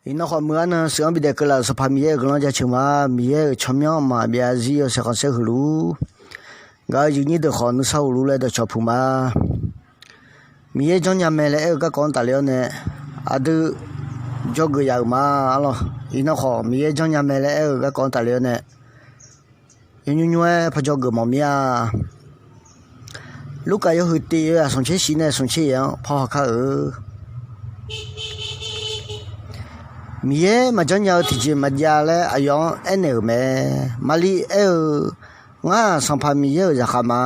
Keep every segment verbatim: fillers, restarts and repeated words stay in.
Iqnan khawf, muiq-eu arnan sheuq-anr bidaef keuvlaf-euq Sanqpaq Miqyaer-euq guiqlanq jaceuq ma. Miqyaer-euq tsawrmyanr maqbyav zir yawshaef khanqsaer huiq luf-ur. Ngaq-euq yuifnyir deuq khawf nuisar uq luf laer dawqcawq puq ma. Miqyaer janrnya mae laer aer-eu garkawv-anr tafle-awr nae, aqdui dzawgeuf yaf-euq ma arlawr. Iqnan khawf, Miqyaer janrnya mae laer aer-eu garkawv-anr tafle-awr nae, yawnymr nymr-aer paw dzawgeuf mawf mir-a. Lurkaf yawhuiq tiq yawzaq smqtser shif nae smqtser yaeq-anr paw haw kar-eu. Miqyaer maqjanr nya-eu tiqjeq maqjav laer aqyawf-anr aernaeq-euq mae. Maqli aer-eu, Ngar-aq, Sanqpaq Miqyaer-euq zaqkhav ma.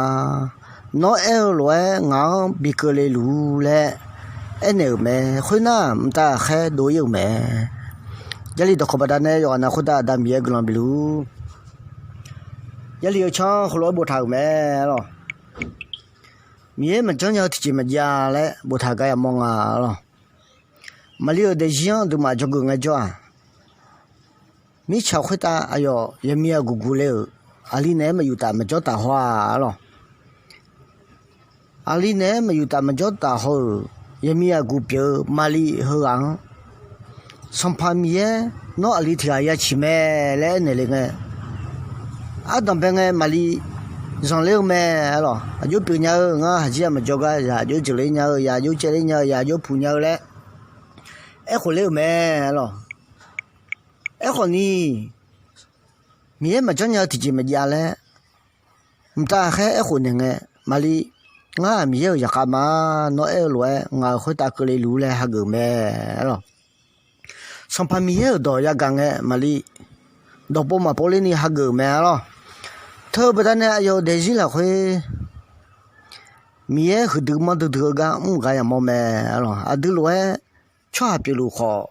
Nawr aer-eu lof-aer ngaq-anr bi keuvle luf-ur laer aernaeq-euq mae. Khoernar, mqtav ghaqkhaer dov-ir-euq mae. Jarlif dawqkawq baqdanae yawqghaq na khoertav Aqda Miqyaer guiqlanq bif luf-ur. Jarlif-eu tsanr heulof-aer boftaq-euq mae arlawr. Miqyaer maqjanr nya-eu tiqjeq maqjav laer boftaq gar yamawr nga arlawr. Maqli-euq daefzir-anr aqduimaf dzawgeuf ngaejawr-aq, mirtsaq khoertav aqyawf yaqmiq aqguq guq le-euq aqli naeq-aer maqyuf taf maqjawr taf haw-a arlawr. Aqli naeq-aer maqyuf taf maqjawr taf haw-euq yaqmiq aqguq pyeuf-eu Maqli heughaq-anr, Sanqpaq Miqyaer nawr aqli tiq ghaq ya ciq mae laer aernaeq le ngae, ardanqbae ngae Maqli zanqler-eu mae arlawr. Aqjox pyeuf nya-eu ngar haqjir-aq maqjawr gar, ya aqjox jeuqler nya-eu, ya aqjox caevler nya-eu, ya aqjox puq nya-eu laer aerkhof ler-euq mae arlawr. Aerkhawf ni, Miqyaer maqjanr nya-eu tiqjeq maqjav laer mqtav ghaqkhaer aerkhof naeq ngae, Maqli, Ngar-aq, Miqyaer-euq zaqkhav ma. Nawr aer-eu lof-aer ngaq-euq khoertav keuvle luf-ur laer hageuf mae arlawr. Sanqpaq Miqyaer-euq dawq yagaq ngae, Maqli dawqpov maqpov lerni hageuf-euq mae arlawr. Teu-eu baqdanae aqyawf-euq daefzir lafkhoer Miqyaer huiqdui manrdui dui-eu gar mr-eu gar yamawr mae arlawr. Aqdui lof-aer tsawrhaq pyeufluf khawf,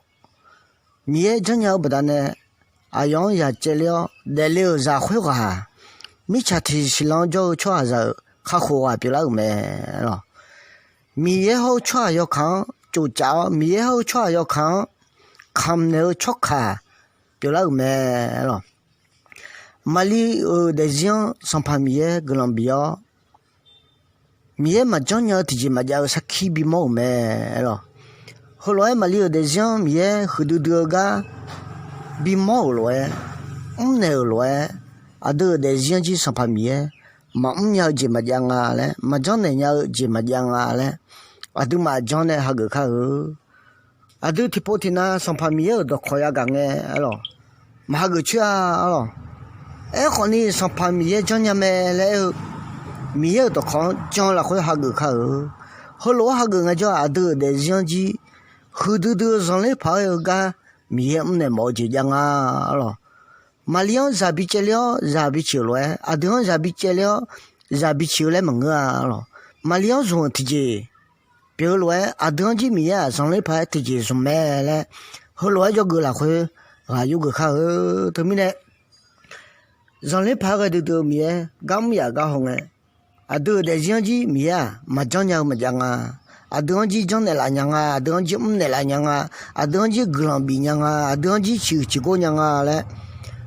Miqyaer janrnya-eu baqdanae aqyawf-anr yaq caevler-awr daefle-euq zaq khoerghaq-aq, mirtsaq tiqsiq lan-anr jawr-eu tsawrhaqzaq-euq kakhof ghaq pyeuflar-euq mae arlawr. Miqyaer hawr-eu tsawrhaq yawkaq-anr tsofcaf-awr, Miqyaer hawr-eu tsawrhaq yawkaq-anr kamq naeq-eu tsawrkaq pyeuflar-euq mae arlawr. Maqli-euq daefzir-anr Sanqpaq Miqyaer guiqlanq bif-awr, Miqyaer maqjanr nya-eu tiqjeq maqjav-eu sarkir bimawr-euq mae arlawr. Heulof-aer Maqli-euq daefzir-anr Miqyaer huiqdui dui-eu gar bimawr-euq lof-aer, mrnaeq-euq lof-aer, aqdui-euq daefzir-anr jir Sanqpaq Miqyaer maqmr nya-eu jeq maqjav nga laer, maqjanr naeq nya-eu jeq maqjav nga laer, aqduimaf janr nae hageuf kar-eu. Aqdui tiqpov tiqnav Sanqpaq Miqyaer-euq dawqkawq yagaq ngae arlawr, maqhageuf coer-a arlawr. Aerkhawf ni Sanqpaq Miqyaer janrnya mae laer aer-eu Miqyaer-euq dawqkawq-anr jan lafkhoer hageuf kar-eu. Heulof-aer hageuf ngaejawr-aq, aqdui-euq daefzir-anr jir huiqdui dui-eu zanqler paq-aer-eu gar Miqyaer mrnaeq mawf-eu jeq jav nga arlawr. Maqli-anr zaq bi caevler-awr zaq bi ciq-euq lof-aer, aqdui-anr zaq bi caevler-awr zaq bi ciq-eu laer maqngeur-a arlawr. Maqli-anr zmq-euq tiqjeq pyeuf-eu lof-aer, aqdui-anr jir Miqyaer-aq zanqler paq-aer tiqjeq zmq mae laer, heulof-aer jawrgeuf lafkhoer ghaq yurgeuf kar-eu. Teumirnae, zanqler paq-aer ghae duidui-eu Miqyaer gar mr yaf gar haw ngae, aqdui-euq daefzir-anr jir Miqyaer-aq maqjanr nya-eu maqjav nga. Aqdui-anr jir janrnaeq laf nya nga, aqdui-anr jir mrnaeq laf nya nga, aqdui-anr jir guiqlanq bif nya nga, aqdui-anr jir ciqhuiq ciqgor nya nga laer,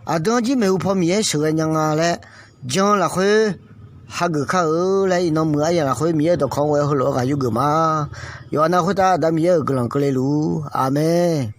aqdui-anr jir maeqhu paw Miqyaer sheuqghae nya nga laer, jan lafkhoer hageuf kar-eu laer, iqnan muiq aryaq lafkhoer Miqyaer-euq dawqkawq-anr ghae-eu heulof-aer ghaq yurgeuf ma. Yawqha nav khoertav Aqda Miqyaer-euq guiqlanq keuvle luf-ur. Aqmeq.